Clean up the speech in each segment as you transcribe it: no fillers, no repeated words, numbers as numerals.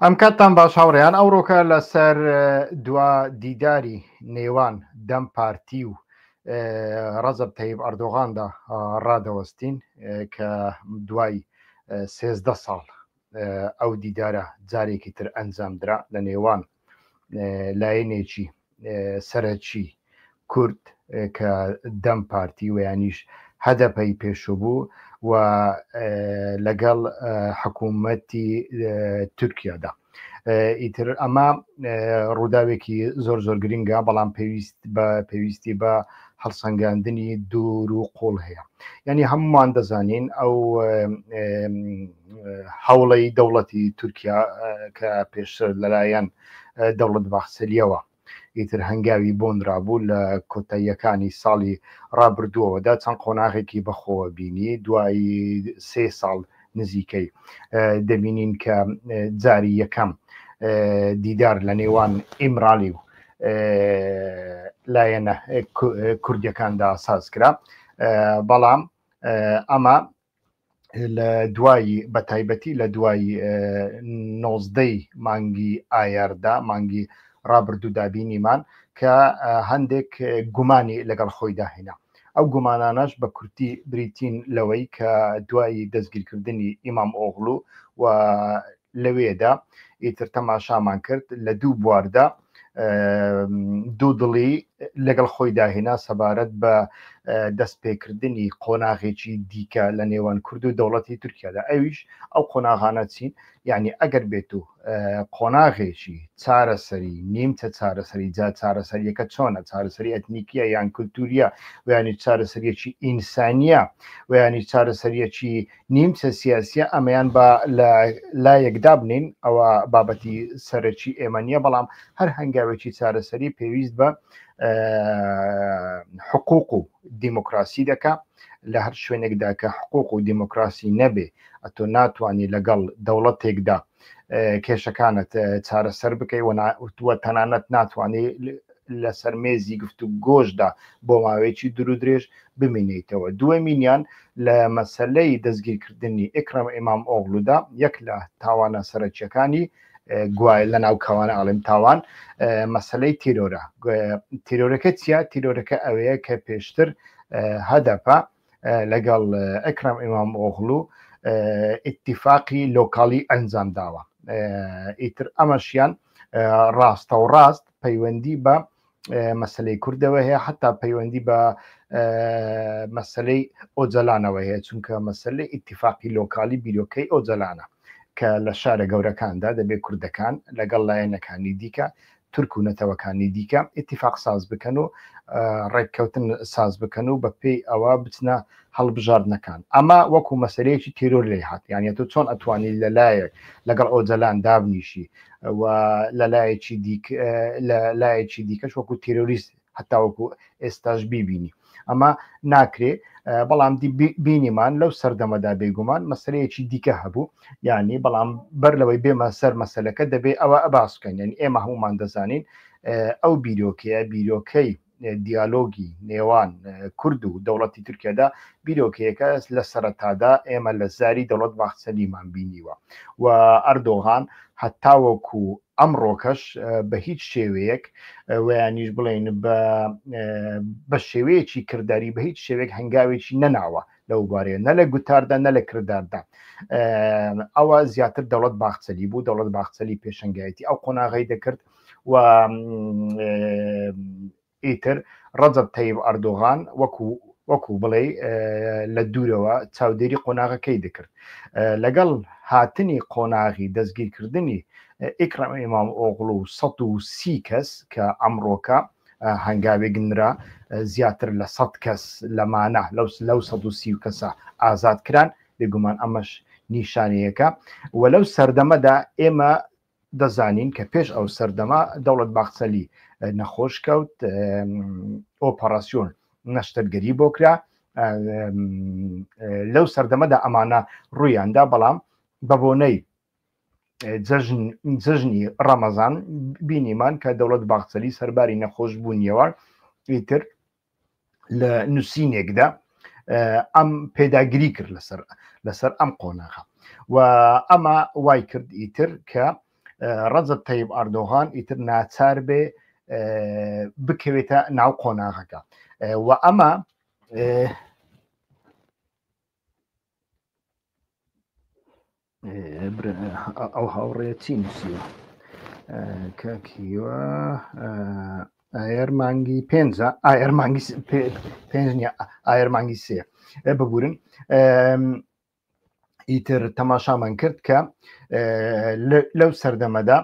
ئەم کاتتان باش هاوڕێیان، ئەوڕۆکە لەسەر دوا دیداری نێوان دەم پارتی و ڕەجەب تەیب ئەردۆغاندا ڕادەوەستین کە دوای 13 ساڵ ئەو دیدارە جارێکی تر ئەنجامدرا لە نێوان لایەنێکی سەرەکی کورد کە دەم پارتی و یانیش هەدەپەی پێشوو بوو و لەگەڵ حکوومەتی تورکیادا. ئیتر ئەمە ڕووداوێکی زۆر زۆر گرنگە بەڵام پێویست بە پێویستی بە هەڵسەنگاندنی دوور و قوڵ هەیە یعنی هەمومان دەزانین ئەو هەوڵی دەوڵەتی تورکیا کە پێشتر لەلایەن دەوڵەت باخچەلیەوە ئیتر هەنگاوی بۆنرابوو لە کۆتاییەکانی ساڵی ڕابردووەوەدا چەند قۆناغێکی بەخۆوە بینی دوای سێ ساڵ نزیکەی دەبینین کە جاری یەکەم دیدار لە نێوان ئیمرالی و لایەنە کوردیەکاندا ساز کرا بەڵام ئەمە لە دوای بە تایبەتی لە دوای نۆزدەی مانگی ئایاردا مانگی ڕابردوودا بینیمان کە هەندێک گومانی لەگەڵ خۆیدا هێنا ئەو گومانانەش بە کورتی بریتین لەوەی کە دوای دەستگیرکردنی ئیمام ئۆغلو و لەوێدا ئیتر تەماشامان کرد لە دوو بواردا دوو دڵی لەگەڵ خۆیدا هێنا سەبارەت بە دەستپێکردنی قۆناغێکی دیکە لە نێوان کورد و دەوڵەتی تورکیادا ئەویش ئەو قۆناغانە چین یعنی ئەگەر بێت و قۆناغێکی چارەسەری نیمچە چارەسەری جا چارەسەریەکە چۆنە چارەسەری ئەتنیکیە یان کولتوریە ویانی چارەسەریەکی ئینسانیە ویانی چارەسەریەکی نیمچە سیاسیە ئەمەیان بە لە لایەک دابنین ئەوە بابەتی سەرەکی ئێمە نییە بەڵام هەر هەنگاوێکی چارەسەری پێویست بە حقوق و دیموکراسی دەکا لە هەر شوێنێکدا کە حقوق و دیموکراسی نەبێ ئەتۆ ناتوانانی لەگەڵ دەوڵەتێکدا کێشەکانت چارەسەر بکەی و تەنانەت ناتوانانی لەسەر مێزی گفت و گۆشدا بۆ ماوەیەکی دوور و درێژ بمینیتەوە دووەمینیان لە مەسلەی دەستگیرکردنی ئەکرەم ئیمام ئۆغلودا یەک لە تاوانە سەرەکیەکانی گوایە لە ناو کەوانە ئەڵێم تاوان مەسلەی تیرۆرە تیرۆرەکە چییە تیرۆرەکە ئەوەیە کە پێشتر هەدەپە لەگەڵ ئەکرم ئیمام ئۆغلو ئیتیفاقی لۆکاڵی ئەنجام داوە ئیتر ئەمەشیان ڕاستە و ڕاست پەیوەندی بە مەسلەی کوردەوە هەیە حتا پەیوەندی بە مەسلەی ئۆجەلانەوە هەیە چونکە مەسلەی ئیتیفاقی لۆکالی بیرۆکەی ئۆجەلانە کە لە شارە گەورەکاندا دەبێت کوردەکان لەگەڵ لایەنەکانی دیکە تورک و نەتەوەکانی دیکە ئیتیفاق ساز بکەن و ڕێککەوتن ساز بکەن و بە پێی ئەوە بچنە هەڵبژاردنەکان ئەمە وەکو مەسلەیەکی تێرۆر لێ هات یعنی تۆ چۆن ئەتوانی لەلایەک لەگەڵ ئۆجەلان دابنیشی و لەلایەکی دیک لە لایەکی دیکەش وەکو تێرۆریست هەتاوەکو ئێستاش بیبینی ئەمە ناکرێ بەڵام بینیمان لەو سەردەمەدا بێگومان مەسلەیەکی دیکە هەبوو یعنی بەڵام بەر لەوەی بێمە سەر مەسلەکە دەبێ ئەوە ئەباس بکەین یعنی ئێمە هەمومان دەزانین ئەو بیرۆکەیە بیرۆکەی دیالۆگی نێوان کورد و دەوڵەتی تورکیادا بیرۆکەیەکە لە سەرەتادا ئێمە لە زاری دەوڵەت باخچەلیمان بینیوە و ئەردۆغان هەتاوەکو ئەمڕۆکەش بە هیچ شێوەیەک ویانیش بڵێن بە شێوەیەکی کردداری بە هیچ شێوێک هەنگاوێکی نەناوە لەو بارەیە نە لە گوتاردا نە لە کرداردا ئەوە زیاتر دەوڵەت باخچەلی بوو دەوڵەت باخچەلی پێشنگایەتی ئەو قۆناغی دەکرد و ئیتر ڕەجەب تەیب ئەردۆغان وەکو وەکو بڵێ لە دوورەوە چاودێری قۆناغەکەی دەکرد لەگەڵ هاتنی قۆناغی دەستگیرکردنی ئیکرام ئیمام ئۆغڵو 130 کەس کە ئەمڕۆکە هەنگاوێک نرا زیاتر لە 100 کەس لەمانە لەو لەو 130 کەسە ئازاد کران بێگومان ئەمەش نیشانەیەکە و لەو سەردەمەدا ئێمە دەزانین کە پێش ئەو سەردەمە دەوڵەت باخچەلی نەخۆش کەوت ئۆپەراسیۆن نەشتەرگەری بۆ کرا لەو سەردەمەدا ئەمانە ڕوویاندا بەڵام بە بۆنەی جەژنی ڕەمەزان بینیمان کە دەوڵەت باخچەلی سەرباری نەخۆش بوونیەوە ئیتر لە نووسینێکدا ئەم پێداگری کرد لەسەر لەسەر ئەم قۆناغە و ئەمە وای کرد ئیتر کە ڕەجەب تەیب ئەردۆغان ئیتر ناچار بێ بکەوێتە ناو قۆناغەکە و ئەمە ئەو هاوڕێ چی نووسیوە کاک هیوا ئایەر مانگی پێنجە ئایەر مانگی پێنج نییە ئایەر مانگی سێ ببورن ئیتر تەماشامان کرد کە لەو سەردەمەدا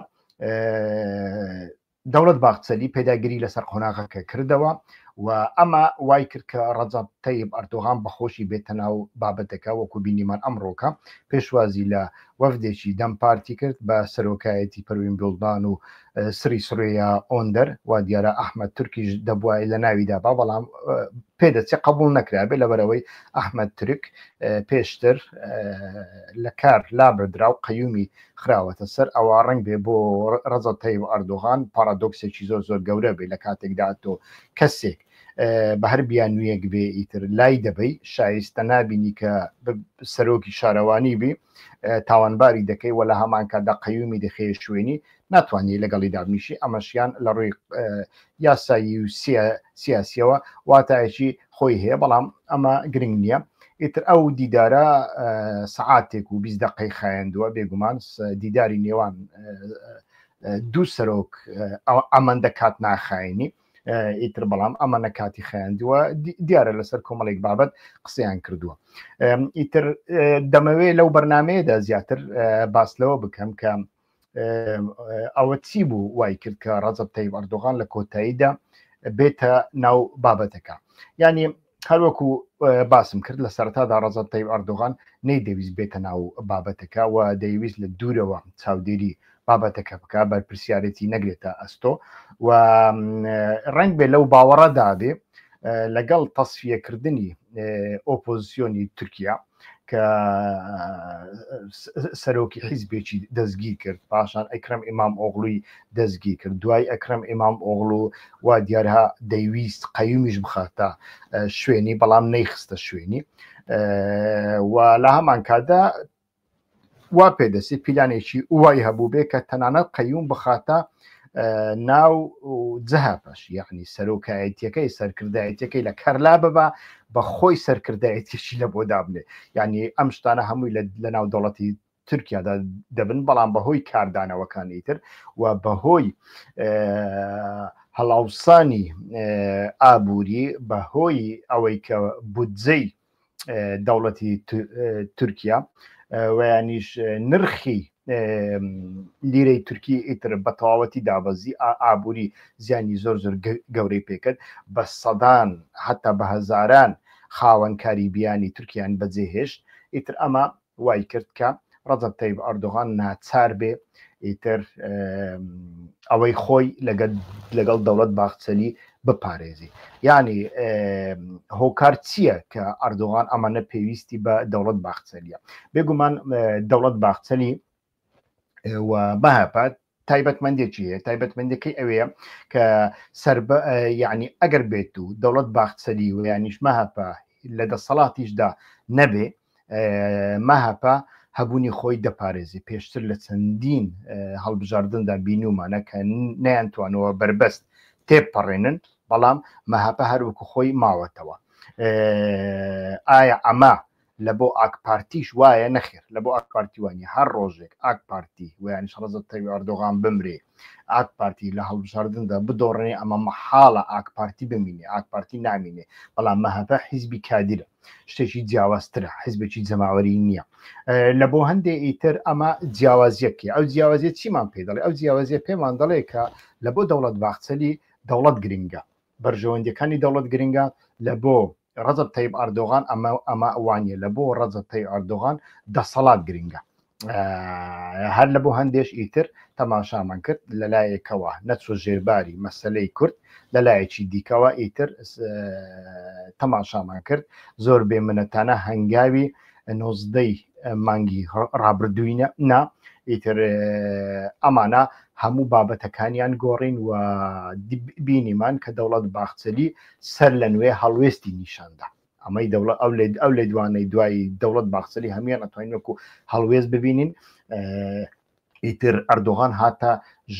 دەوڵەت باخچەلی پێداگری لەسەر قۆناغەکە کردەوە و ئەمە وای کرد کە ڕەجەب تەیب ئەردۆغان بەخۆشی بێتە ناو بابەتەکە، وەکو بینیمان ئەمڕۆکە پێشوازی لە وەفدێکی دەم پارتی کرد بە سەرۆکایەتی پەروین بوڵدان و سری سورەیا ئۆندەر، وا دیارە ئەحمەد تورکیش دەبوایە لە ناویدا با، بەڵام پێدەچێت قبوڵ نەکرابێت لەبەرئەوەی ئەحمەد تورک پێشتر لە کار لابردرا و قەیومی خراوەتە سەر، ئەوا ڕەنگ بێ بۆ ڕەجەب تەیب ئەردۆغان پاڕادۆکسێکی زۆر زۆر گەورە بێ لە کاتێکدا تۆ کەسێک بە هەر بیانوویەک بێ ئیتر لای دەبەی، شایستە نابینی کە سەرۆکی شارەوانی بی، تاوانباری دەکەی و لە هەمان کاتدا قەیومی دەخەیە شوێنی، ناتوانی لەگەڵی دابنیشی، ئەمەشیان لە ڕووی یاسایی و سیاسیەوە واتایەکی خۆی هەیە، بەڵام ئەمە گرنگ نییە. ئیتر ئەو دیدارە سەعاتێک و 20 دقەی خایەندووە، بێگومان دیداری نێوان دوو سەرۆک ئەمەندە کات ناخایەنی، ئیتر بەڵام ئەمانە کاتی خایاندووە، دیارە لەسەر کۆمەڵێک بابەت قسەیان کردووە. ئیتر دەمەوێت لەو بەرنمەیەدا زیاتر باس لەوە بکەم کە ئەوە چی بوو وای کرد کە ڕەجەب تەیب ئەردۆغان لە کۆتاییدا بێتە ناو بابەتەکە. یعنی هەروەکو باسم کرد لە سەرەتادا ڕەجەب تەیب ئەردۆغان نەیدەویست بێتە ناو بابەتەکە و دەیویست لە دوورەوە چاودێری بابەتەکە بکە، بەرپرسیارەتی نەگرێتە ئەستۆ و ڕەنگ بێ لەو باوەڕەدا بێ لەگەڵ تەسفیەکردنی ئۆپۆزیسیۆنی تورکیا کە سەرۆکی حیزبێکی دەستگیر کرد، پاشان ئەکرەم ئیمام ئۆغڵوی دەستگیر کرد، دوای ئەکرەم ئیمام ئۆغڵو وا دیارە دەیویست قەیومیش بخاتە شوێنی، بەڵام نەیخستە شوێنی و لە هەمان کاتدا وا پێدەچێت پیلانێکی وای هەبوو بێ کە تەنانەت قەیوم بخاتە ناو جەهەپەش، یعنی سەرۆکایەتیەکەی سەرکردایەتیەکەی لە کەرلا ببا بە خۆی سەرکردایەتیشی لە بۆ دابنێ. یعنی ئەم شتانە هەمووی لە ناو دەوڵەتی تورکیادا دەبن، بەڵام بەهۆی کاردانەوەکانی تر و بەهۆی هەڵاوسانی ئابووری، بەهۆی ئەوەی کە بودجەی دەوڵەتی تورکیا ویانیش نرخی لیرەی تورکی ئیتر بە تەواوەتی دابەزی، ئابووری زیانی زۆر زۆر گەورەی پێکرد، بە سەدان حتا بە هەزاران خاوەنکاری بیانی تورکیان بەجێهێشت. ئیتر ئەمە وای کرد کە ڕەجەب تەیب ئەردۆغان ناچار بێ ئیتر ئەوەی خۆی لەگەڵ دەوڵەت باخچەلی بپارێزی. یعنی هۆکار چییە کە ئەردۆغان ئەمانە پێویستی بە دەوڵەت باخچەلیە؟ بێگومان دەوڵەت باخچەلی و مەهەپە تایبەتمەندێکی هەیە، تایبەتمەندەکەی ئەوەیە کە سەر یعنی ئەگەر بێت و دەوڵەت باخچەلی و یانیش مەهەپە لە دەسەڵاتیشدا نەبێ، مەهەپە هەبوونی خۆی دەپارێزی. پێشتر لە چەندین هەڵبژاردندا بینومانە کە نەیانتوانەوە بەربەست تێپەڕێنن، بەڵام مەهەپە هەروەکو خۆی ماوەتەوە. ئایا ئەمە لە بۆ ئاک پارتیش وایە؟ نەخێر، لە بۆ ئاک پارتی وانە. هەر ڕۆژێک ئاک پارتی و یانیش ڕەجەب تەیب ئەردۆغان بمرێ، ئاک پارتی لە هەڵبژاردندا بدۆڕێنێ، ئەمە مەحاڵە ئاک پارتی بمینێ، ئاک پارتی نامینێ. بەڵام مەهەپە حیزبی کادیرە، شتێکی جیاوازترە، حیزبێکی جەماوەری نییە. لە بۆ هەندێ ئیتر ئەمە جیاوازیەکێ. ئەو جیاوازیە چیمان پێ دەڵێ؟ ئەو جیاوازیە پێمان دەڵێ کە لە بۆ دەوڵەت باخچەلی دەوڵەت گرنگە، بەرژەوەندیەکانی دەوڵەت گرنگە. لە بۆ ڕەجەب تەیب ئەردۆغان ئەمە وانە، لە بۆ ڕەجەب تەیب ئەردۆغان دەسەڵات گرنگە. هەر لە بۆ هەندێش ئیتر تەماشامان کرد لەلایەکەوە نەچوە ژێرباری مەسلەی کورد، لەلایەکی دیکەوە ئیتر تەماشامان کرد زۆر بێ منەتانە هەنگاوی نۆزدەی مانگی ڕابردووینە نا، ئیتر ئەمانە هەموو بابەتەکانیان گۆڕین و بینیمان کە دەوڵەت باخچەلی سەر لە نوێ هەڵوێستی نیشاندا. ئەمەی دەوڵەت ئەو لێ ئەو لێدوانەی دوای دەوڵەت باخچەلی هەمویان ئەتوانین وەکو هەڵوێست ببینین. ئیتر ئەردۆغان هاتە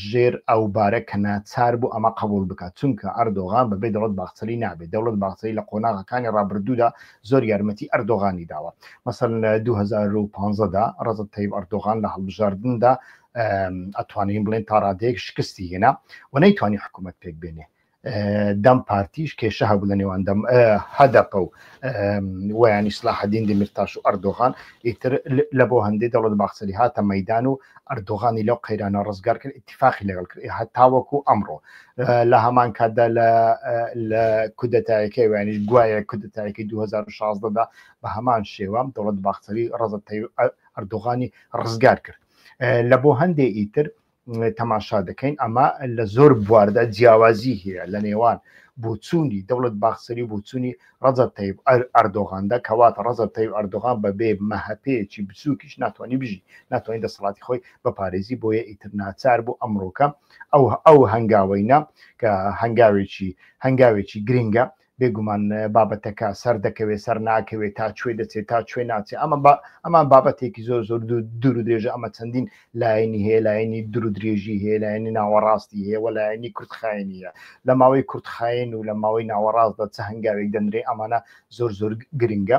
ژێر ئەو بارە کە ناچار بوو ئەمە قبوڵ بکات، چونکە ئەردۆغان بەبێ دەوڵەت باخچەلی نابێت، دەوڵەت باخچەلی لە قۆناغەکانی ڕابردوودا زۆر یارمەتی ئەردۆغانی داوە، مەسەلەن لە 2015 دا ڕەجەب تەیب ئەردۆغان لە هەڵبژاردندا ئەتوانین بڵێن تا ڕادەیەک شکستی هێنا و نەیتوانی حکوومەت پێک بێنێ. دەم پارتیش کێشە هەبوو لە نێوان دەم هەدەپە و ویانی سلاحەدین دەمیرتاش و ئەردۆغان ئیتر لە بۆ هەندێک دەوڵەت باخچەلی هاتە مەدان و ئەردۆغانی لەو قەیرانە ڕزگار کرد ئیتفاقی لەگەڵ کرد هەتاوەکو ئەمڕۆ لە هەمان کاتدا لە کودەتایەکەی ویانیش گوایە کودەتایەکەی 2016 دا بە هەمان شێوە دەوڵەت باخچەلی ڕەجەب تەیب ئەردۆغانی ڕزگار کرد لە بۆ هەندێ ئیتر تەماشا دەکەین ئەمە لە زۆر بواردا جیاوازی هەیە لە نێوان بۆچوونی دەوڵەت باخچەلی و بۆچوونی ڕەجەب تەیب ئەردۆغاندا، کەواتە ڕەجەب تەیب ئەردۆغان بەبێ مەهەپەیەکی بچووکیش ناتوانانی بژی، ناتوانانی دەسەڵاتی خۆی بپارێزی، بۆیە ئیتر ناچار بوو ئەمڕۆکە ئەو ئەو هەنگاوەی نا کە هەنگاوێکی هەنگاوێکی گرنگە بێگومان بابەتەکە سەر دەکەوێت سەر ناکەوێت تا کوێ دەچێت تا کوێ ناچێت ئەمە ئەمان بابەتێکی زۆر زۆر دوور و درێژە ئەمە چەندین لایەنی هەیە لایەنی دوور و درێژی هەیە لایەنی ناوەڕاستی هەیە و لایەنی کورتخایەنی هەیە لە ماوەی کورتخایەن و لە ماوەی ناوەڕاستدا چ هەنگاوێک دەنرێ ئەمانە زۆر زۆر گرنگە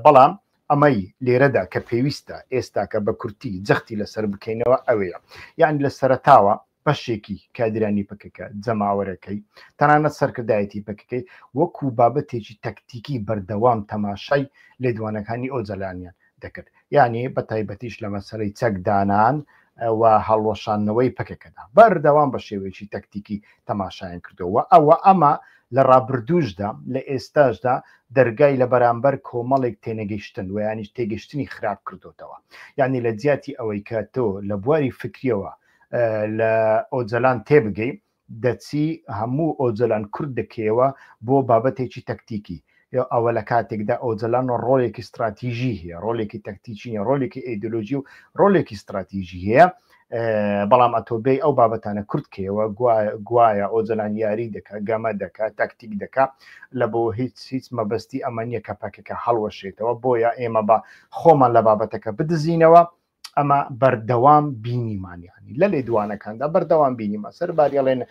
بەڵام ئەمەی لێرەدا کە پێویستە ئێستاکە بە کورتی جەختی لەسەر بکەینەوە ئەوەیە یعنی لە سەرەتاوە بەشێکی کادرانی پەکەکە، جەماوەرەکەی، تەنانەت سەرکردایەتی پەکەکەی وەکو بابەتێکی تەکتیکی بەردەوام تەماشای لێدوانەکانی ئۆجەلانیان دەکرد. یانی بە تایبەتیش لە مەسەلەی چەکدانان و هەڵوەشاندنەوەی پەکەکەدا بەردەوام بە شێوەیەکی تەکتیکی تەماشایان کردووە و ئەمە لە ڕابردووشدا لە ئێستاشدا دەرگای لە بەرامبەر کۆمەڵێک تێنەگەیشتن و یانیش تێگەشتنی خراپ کردۆتەوە. یانی لە جیاتی ئەوەی کە تۆ لە بواری فکریەوە لە ئۆجەلان تێبگەی دەچی هەموو ئۆجەلان کورت دەکەیەوە بۆ بابەتێکی تەکتیکی ئەوە لە کاتێکدا ئۆجەلان ڕۆلێکی ستراتیژی هەیە ڕۆلێکی تەکتیکی نیە ڕۆلێکی ئەیدۆلۆژی و ڕۆلێکی ستراتیژی هەیە بەڵام ئەتۆ بێ ئەو بابەتانە کورت کەیەوە گوایە ئۆجەلان یاری دەکا گەمە دەکا تاکتیک دەکا لە بۆ هیچ هیچ مەبەستی ئەمە نییە کە پەکەکە هەڵوەشێتەوە بۆیە ئێمە بە خۆمان لە بابەتەکە بدزینەوە ئەمە بەردەوام بینیمان یانی لە لێدوانەکاندا بەردەوام بینیمان سەرباری ئەڵێن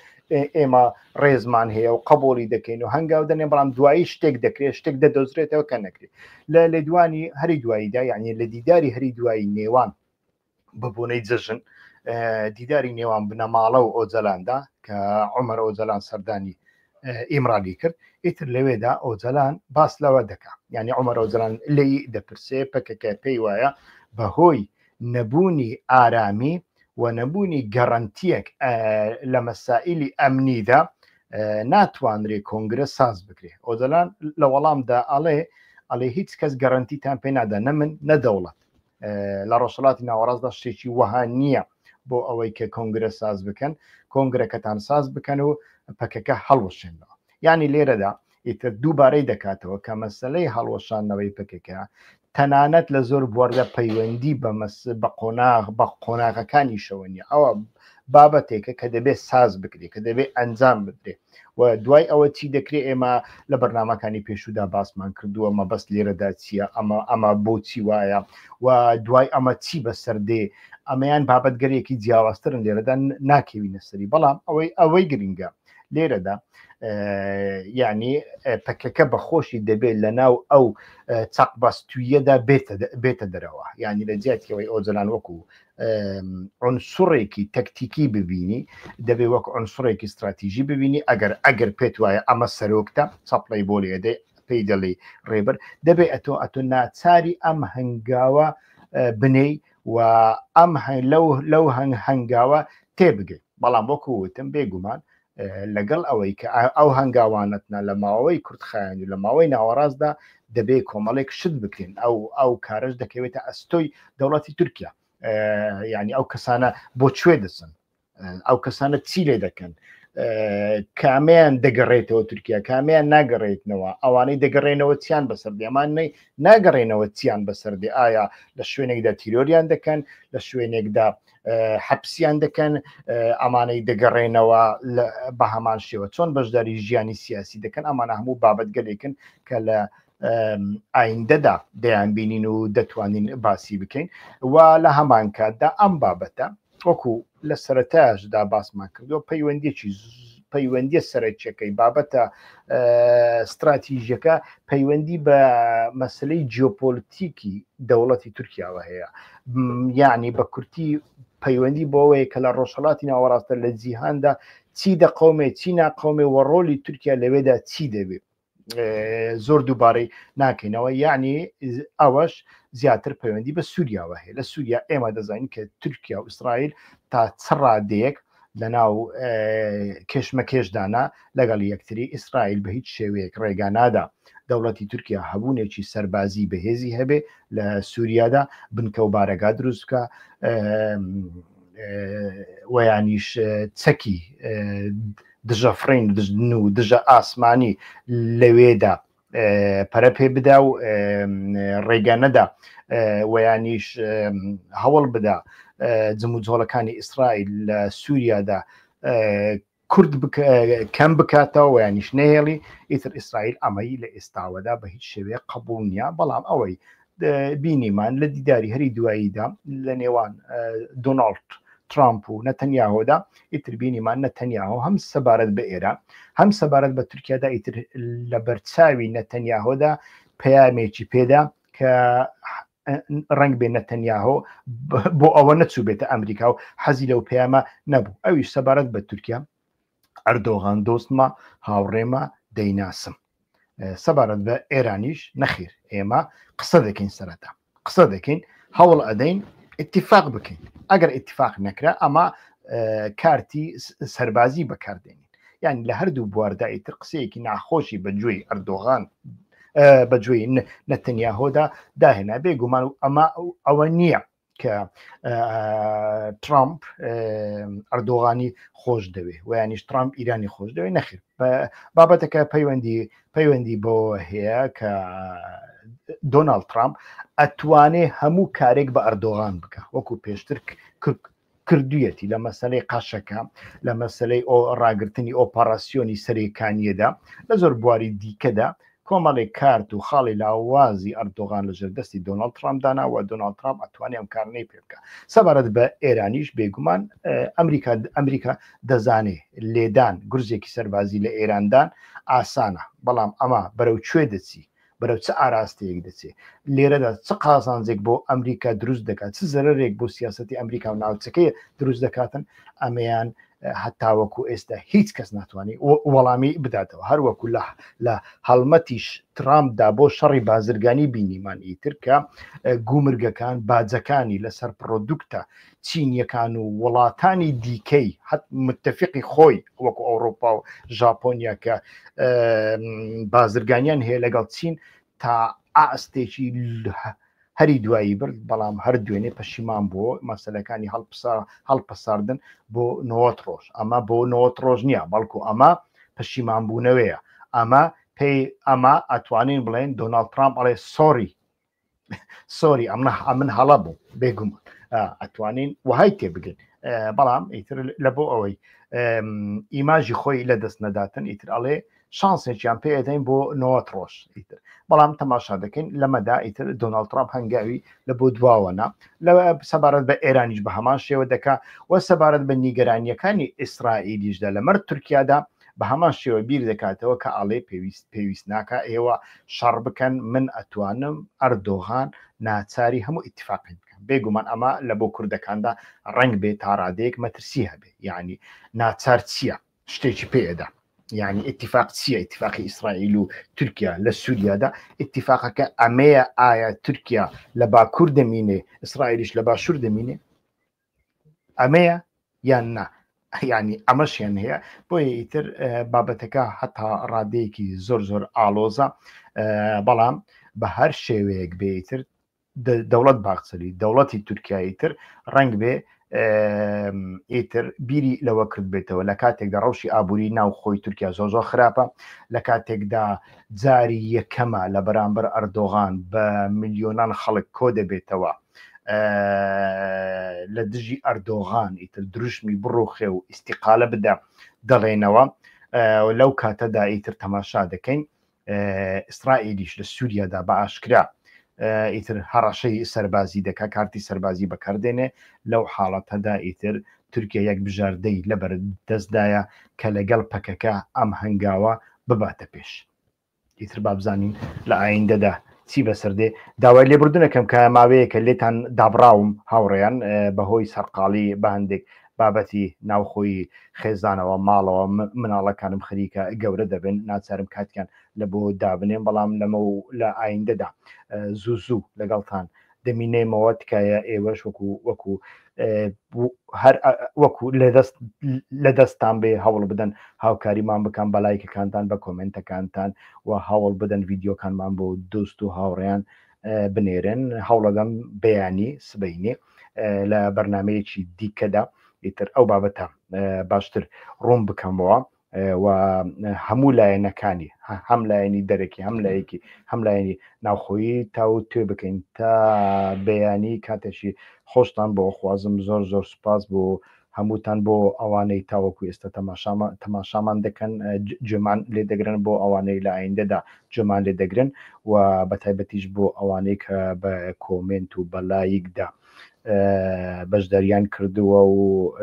ئێمە ڕێزمان هەیە و قبولی دەکەین و هەنگاو دەنێن بەڵام دوایی شتێک دەکرێت شتێک دەدۆزرێتەوە کە نەکرێت لە لێدوانی هەری دواییدا یعنی لە دیداری هەری دوایی نێوان بە بۆنەی جەژن دیداری نێوان بنەماڵە و ئۆجەلاندا کە عمر ئۆجەلان سەردانی ئیمرالی کرد ئیتر لەوێدا ئۆجەلان باس لەوە دەکا یعنی عمر ئۆجەلان لێی دەپرسێ پەکەکە پێی وایە بەهۆی نەبوونی ئارامی و نەبوونی گەرەنتیەک لە مەسائلی ئەمنیدا ناتوانرێ کۆنگرە ساز بکرێ ئۆجەلان لە وەڵامدا ئەڵێ ئەڵێ هیچ کەس گەرەنتیتان پێ نادا نە من نە دەوڵەت لە ڕۆژهەڵاتی ناوەڕاستدا شتێکی وەها نییە بۆ ئەوەی کە کۆنگرە ساز بکەن کۆنگرەکەتان ساز بکەن و پەکەکە هەڵوەشێنەوە یعنی لێرەدا ئیتر دووبارەی دەکاتەوە کە مەسلەی هەڵوەشاندنەوەی پەکەکە تەنانەت لە زۆر بواردا پەیوەندی بە مەس بە قۆناغ بە قۆناغەکانیشەوە نییە ئەوە بابەتێکە کە دەبێت ساز بکرێت کە دەبێت ئەنجام بدرێت و دوای ئەوە چی دەکرێت ئێمە لە بەرنمەکانی پێشودا باسمان کردووە مەبەست لێرەدا چییە ئەمە ئەمە بۆچی وایە و دوای ئەمە چی بەسەر دێ ئەمەیان بابەتگەرێکی جیاوازترن لێرەدا ناکەوینە سەری بەڵام ئەوەی ئەوەی گرنگە لێرەدا یعنی پەکەکە بە خۆشی دەبێت لە ناو ئەو چەقبەستویەدا بێتە دەرەوە یعنی لە جیاتیەوەی ئۆجەلان وەکو عنسڕێکی تەکتیکی ببینی دەبێ وەک عنسڕێکی استراتیژی ببینی ئەگەر ئەگەر پێت وایە ئەمە سەرۆکتە چەپڵەی بۆ لێدەی پێی دەڵێی ڕێبەر دەبێ ئەتۆ ئەتۆ ناچاری ئەم هەنگاوە بنێی و ئەم لەو لەو هەنگ هەنگاوە تێبگەی بەڵام وەکو وتم بێگومان لەگەڵ ئەوەی کە ئەو هەنگاوانەتنا لە ماوەی کورتخایەن و لە ماوەی ناوەڕاستدا دەبێ کۆمەڵێک شت بکرێن ئەو ئەو کارش دەکەوێتە ئەستۆی دەوڵەتی تورکیا یعنی ئەو کەسانە بۆ کوێ دەچن ئەو کەسانە چی لێ دەکەن کامیان دەگەڕێتەوە تورکیا کامیان ناگەڕێتنەوە ئەوانەی دەگەڕێنەوە چیان بەسەر دێمان نەی ناگەڕێنەوە چیان بەسەر دێ ئایا لە شوێنێکدا تیرۆریان دەکەن لە شوێنێکدا حەپسیان دەکەن ئەمانەی دەگەڕێنەوە بە هەمان شێوە چۆن بەشداری ژیانی سیاسی دەکەن ئەمانە هەموو بابەتگەلێکن کە لە ئایندەدا دەیان بینین و دەتوانین باسی بکەین و لە هەمان کاتدا ئەم بابەتە وەکو لە سەرەتاشدا باسمان کردووە پەیوەندیەکی پەیوەندیە سەرەکیەکەی بابەتە ستراتیژیەکە پەیوەندی بە مەسلەی جیۆپۆلیتیکی دەوڵەتی تورکیاوە هەیە یعنی بە کورتی پەیوەندی بۆەوەیە کە لە ڕۆژهڵاتی ناوەڕاستە لە جیهاندا چی دەقەومێ چی ناقەومێ وە ڕۆلی تورکیا لەوێدا چی دەبێت زۆر دووبارەی ناکەینەوە یعنی ئەوەش زیاتر پەیوەندی بە سووریاوە هەیە لە سووریا ئێمە دەزانین کە تورکیا و ئیسرائیل تا چ ڕادەیەک لە ناو کێشمەکێشدانە لەگەڵ یەکتری ئیسرائیل بە هیچ شێوەیەک ڕێگا نادا دەوڵەتی تورکیا هەبوونێکی سەربازی بەهێزی هەبێ لە سووریادا بنکە و بارەگا دروست بکە ویانیش چەکی دژە فڕین دژن و دژە ئاسمانی لەوێدا پەرە پێ بدا و ڕێگە نەدا ویانیش هەوڵ بدا جموجۆڵەکانی ئیسرائیل لە سووریادا کورد کەم بکاتەوە ویانیش نەهێڵی ئیتر ئیسرائیل ئەمەی لە ئێستاوەدا بە هیچ شێوەیە قبول نییە بەڵام ئەوەی بینیمان لە دیداری هەری دواییدا لە نێوان دۆناڵد ترامپ و نەتەنیاهۆدا ئیتر بینیمان نەتەنیاهۆ هەم سەبارەت بە ئێران هەم سەبارەت بە تورکیادا ئیتر لە بەرچاوی نەتەنیاهۆدا پەیامێکی پێدا کە ڕنگ بێ نەتەنیاهۆ بۆ ئەوە نەچوو بێتە ئەمریکا و حەزی لەو پەیامە نەبوو ئەویش سەبارەت بە تورکیا ئەردۆغان دۆستمە هاوڕێمە دەیناسم سەبارەت بە ئێرانیش نەخیر ئێمە قسە دەکەین سەرەتا قسە دەکەین هەوڵ ئەدەین اتفاق بکەین ئەگەر اتفاق نەکرا ئەمە کارتی سەربازی بەکاردێنین یعنی لە هەردوو بواردا ئیتر قسەیەکی ناخۆشی بە گوێی ئەردۆغان بە گوێی نەتەنیاهۆدا داهێنا بێگومان و ئەمە ئەوە نییە کە ترامپ ئەردۆغانی خۆش دەوێ ویانیش ترامپ ئیرانی خۆش دەوێ نەخیر بابەتەکە پەیوەندی پەیوەندی بۆ هەیە کە دۆناڵد ترامپ ئەتوانێ هەموو کارێک بە ئەردۆغان بکە وەکو پێشتر کردویەتی لە مەسلەی قەشەکە لە مەسلەی ئۆ ڕاگرتنی ئۆپەراسیۆنی سەرێکانیەدا لە زۆر بواری دیکەدا کۆمەڵێک کارت و خاڵی لاوازی ئەردۆغان لە ژێر دەستی دۆناڵد ترامپ دانا و دۆناڵد ترامپ ئەتوانێ ئەم کارنەی پێ بکا. سەبارەت بە ئێرانیش بێگومان ئەمریکا ئەمریکا دەزانێ لێدان گورزێکی سەربازی لە ئێراندان ئاسانە، بەڵام ئەمە بەرەو کوێ دەچی، بەرەو چ ئاراستەیەک دەچێ، لێرەدا چ قازانجێک بۆ ئەمریکا دروست دەکات، چ زەرەرێک بۆ سیاسەتی ئەمریکا و ناوچەکەی دروست دەکاتن، ئەمەیان هەتاوەکو ئێستا هیچ کەس ناتوانانی وەڵامی بداتەوە هەروەکو لە لە هەڵمەتیش ترامپدا بۆ شەڕی بازرگانی بینیمان ئیتر کە گومرگەکان باجەکانی لەسەر پرۆدوکتە چینیەکان و وڵاتانی دیکەی حت متفقی خۆی وەکو ئەوروپا و ژاپۆنیا کە بازرگانیان هەیە لەگەڵ چین تا ئاستێکی هەری دوایی برد بەڵام هەر دوێنێ پەشیمان بۆ مەسلەکانی هەڵپسا هەڵپەساردن بۆ 90 ڕۆژ ئەمە بۆ 90 ڕۆژ نییە بەڵکو ئەمە پەشیمان بوونەوەیە ئەمە پێی ئەمە ئەتوانین بڵێن دۆناڵد ترامپ ئەڵێ sorry sorry ئەمە ئەمن هەڵە بوو بێگومان ئەتوانین وهای تێبگەین بەڵام ئیتر لە بۆ ئەوەی ئیماژی خۆی لە دەست نەداتن ئیتر ئەڵێ شانسێکیان پێ ئەدەین بۆ 90 ڕۆژ ئیتر بەڵام تەماشا دەکەین لەمەدا ئیتر دۆناڵد ترامپ هەنگاوی لە بۆ دواوەنا لە سەبارەت بە ئێرانیش بە هەمان شێوە دەکا و سەبارەت بە نیگەرانیەکانی ئیسرائیلیشدا لەمەر تورکیادا بە هەمان شێوە بیر دەکاتەوە کە ئاڵێ پێویست پێویست ناکا ئێوە شەڕ بکەن من ئەتوانم ئەردۆغان ناچاری هەموو ئیتفاقێک بکەم بێگومان ئەمە لە بۆ کوردەکاندا ڕەنگ بێ تا ڕادەیەک مەترسی هەبێ یعنی ناچار چییە شتێکی پێ ئەدا یعنی اتفاق چییە اتفاقی ئیسرائیل و تورکیا لە سووریادا اتفاقەکە ئەمەیە ئایا تورکیا لە باکوور دەمینێ ئیسرائیلیش لە باشوور دەمینێ ئەمەیە یان نا ینی ئەمەشیان هەیە بۆیە ئیتر بابەتەکە هەتا ڕادەیەکی زۆر زۆر ئالۆزە بەڵام بە هەر شێوەیەک بێتر دەوڵەت باخچەلی دەوڵەتی تورکیا ئیتر ڕەنگ بێ ئیتر بیری لەوە کرد بێتەوە لە کاتێکدا ڕەوشی ئابووری ناو خۆی تورکیا زۆر زۆر خراپە لە کاتێکدا جاری یەکەمە لە بەرامبەر ئەردۆغان بە ملیۆنان خەڵک کۆ دەبێتەوە لە دژی ئەردۆغان ئیتر دروشمی بڕوخێ و ئیسیقالە بدە دەڵێنەوە لەو کاتەدا ئیتر تەماشا دەکەین ئیسرائیلیش لە سووریادا بە ئاشکرا ئیتر هەڕەشەی سەربازی دەکا، کارتی سەربازی بەکاردێنێ، لەو حاڵەتەدا ئیتر تورکیا یەک بژاردەی لەبەر دەستدایە کە لەگەڵ پەکەکە ئەم هەنگاوە بباتە پێش. ئیتر با بزانین لە ئایندەدا چی بەسەر دێ. داوای لێبوردنەکەم کە ماوەیەکە لێتان دابڕاوم هاوڕێیان، بەهۆی سەرقاڵی بە هەندێک بابەتی ناوخۆیی خێزانەوە، ماڵەوە، مناڵەکانم خەریکە گەورە دەبن، ناچارم کاتیان لە بۆ دابنێم، بەڵام لەمە و لە ئایندەدا زوو زوو لەگەڵتان دەمینێمەوە. تکایە ئێوەش وەکو وەکو هەر وەکو لەدەست لە دەستتان بێ هەوڵ بدەن هاوکاریمان بکەن بە لایکەکانتان، بە کۆمێنتەکانتان و هەوڵ بدەن ڤیدیۆکانمان بۆ دۆست و هاوڕێیان بنێرن. هەوڵەدەم بەیانی سبەینێ لە بەرنمەیەکی دیکەدا ئیتر ئەو بابەتە باشتر ڕوون بکەمەوە و هەموو لایەنەکانی، هەم لایەنی دەرەکی، هەم لایەکی هەم لایەنی ناوخۆیی تاوتوێ بکەین. تا بەیانی کاتێکی خۆشتان بۆ خوازم. زۆر زۆر سوپاس بۆ هەمووتان، بۆ ئەوانەی تاوەکو ئێستا تەماشامان دەکەن، گوێمان لێ دەگرن، بۆ ئەوانەی لە ئایندەدا گوێمان لێ دەگرن و بە تایبەتیش بۆ ئەوانەی کە بە کۆمێنت و بە لایکدا بەشداریان کردووە و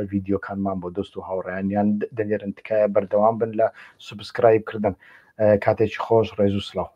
ڤیدیۆکانمان بۆ دۆست و هاوڕێیانیان دەنێرن. تکایە بەردەوام بن لە subscribe کردن. کاتێکی خۆش، ڕێز و سڵاو.